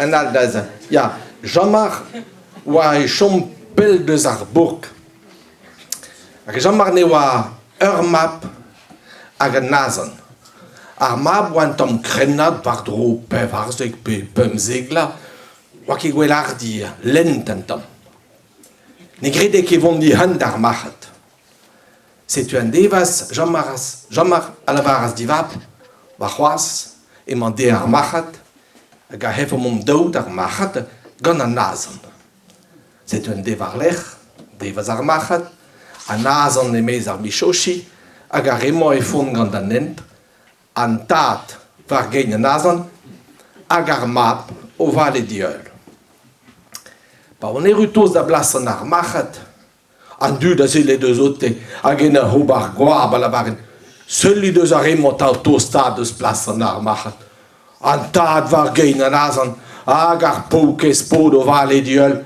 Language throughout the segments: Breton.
An all da ya, Jean-Marc oa e chom pell deus ar bourk. Hag Jean-Marc ne oa ur mab hag un azen. Ar mab oa un tamm krennad war-dro 14 pe 15 vloaz, oa ket gwell hardi, lent un tamm. Ne grede ket vont di-hent d'ar marc'had. Setu un devezh Jean-Marc a lavaras d'e vab, warc'hoazh emañ dezhañ ar marc'had hag a hevomp hon-daou d'ar marc'had gant an azen. Setu un devezh war-lerc'h, devezh ar marc'had, an azen e-maez ar michochi hag ar re-mañ e font gant an hent, an tad war gein an azen hag ar mab o vale d'e heul. Pa oan erru tost da blas an ar marc'had, An dud a selle deus oute hag en ur ober goap a lavarent sellit eus ar re-mañ 'ta o tostaat eus plas an ar-marc'had. An tad war gein an azen hag ar paourkaezh paotr o vale d'e heul,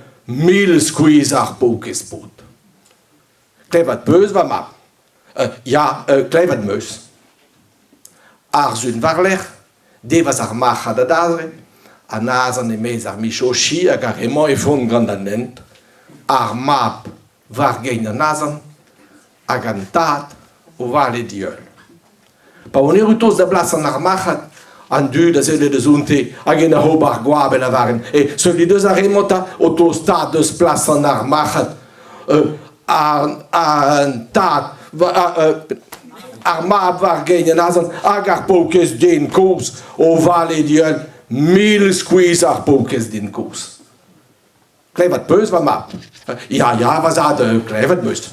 skuizh ar paourkaezh paotr. Klevet 'peus, va mab? Ya, klevet 'm eus. Ar sun war-lerc'h, devas ar marc'had adarre, an azen e-maez ar michochi hag ar re-mañ e vont gant an hent, ar mab war gein an azen hag an tad o vale d'e heul. Pa oan erru tost da blas an ar-marc'had, an dud a selle deus oute hag en ur ober goap e lavarent e sellit deus ar re-mañ 'ta o tostaat deus plas an ar-marc'had. An tad ar mab war gein an azen hag ar paourkaezh den kozh o vale d'e skuizh ar paourkaezh den kozh. Klevet 'peus, va mab? Ya, ya, va zad, klevet 'meus.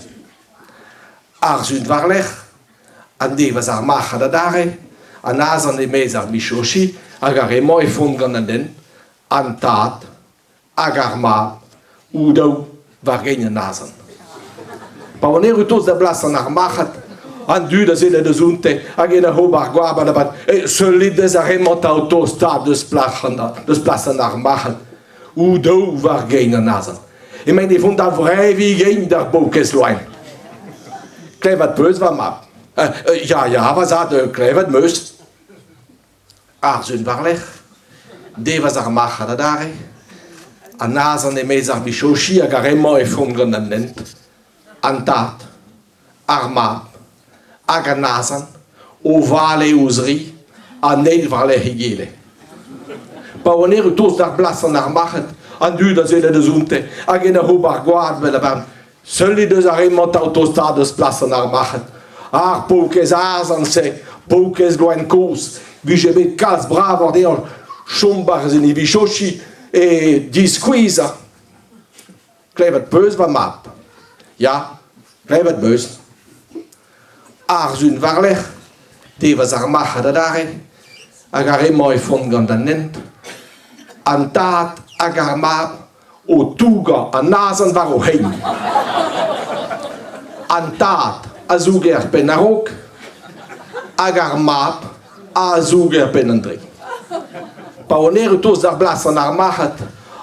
Ar sun war-lerc'h, an devezh ar marc'had adarre, an azen e-maez ar michochi hag ar re-mañ e font gant an den, an tad hag ar mab o-daou war gein an azen. Pa oan erru tost da blas an ar-marc'had, an dud a selle deus oute hag en ur ober goap a-lavat sellit deus ar re-mañ 'ta o tostaat deus plas an ar-marc'had, o-daou war gein an azen. Emaint e vont da vreviñ gein d'ar paourkaezh loen. Klevet 'peus, va mab? Ya, ya, va zad, klevet 'm eus. Ar sun war-lerc'h, devas ar marc'had adarre, an azen e-maez ar michochi hag ar re-mañ e font gant an hent, an tad, ar mab hag an azen o vale o zri an eil war-lerc'h egile. Pa oan erru tost d'ar blas an ar marc'had, an dud a selle deus oute hag en ur ober gwad 'vel a-barn Sellit eus ar re-mañ 'ta o tostaat eus plas an ar-marc'had. Ar paourkaezh azen-se, paourkaezh loen kozh, 'vije bet kalz bravoc'h dezhañ chom 'barzh en e vichochi e diskuizhañ. Klevet 'peus, va mab? Ya, klevet 'meus. Ar sun war-lerc'h, devas ar marc'had adarre, hag ar re-mañ e font gant an hent. An tad hag ar mab o tougañ an azen war o c'hein. An tad a zouge ar penn a-raok hag ar mab a zouge ar penn an-dre. Pa oan erru tost d'ar blas an ar marc'had,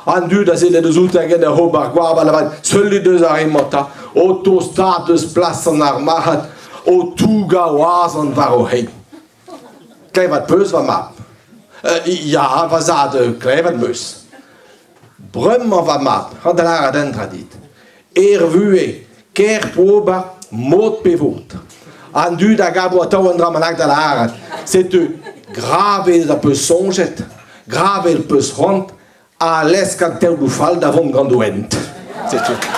an dud a selle deus outañ hag en ur ober goap a lavaret sellit deus ar re-mañ 'ta, o tostaat deus plas an ar marc'had, o tougañ o azen war o c'hein. Klevet 'peus, va mab? Ya, va zad, klevet 'm eus. Bremañ, va mab, ha da lâret un dra dit. Er vuhez, ker p'ober, mod pe vod. An dud a gavo atav un dra bennak da lâret. Setu, gravez az peus soñjet, gravez 'peus c'hoant, ha lesk an taoloù fall da vont gant o hent. Setu.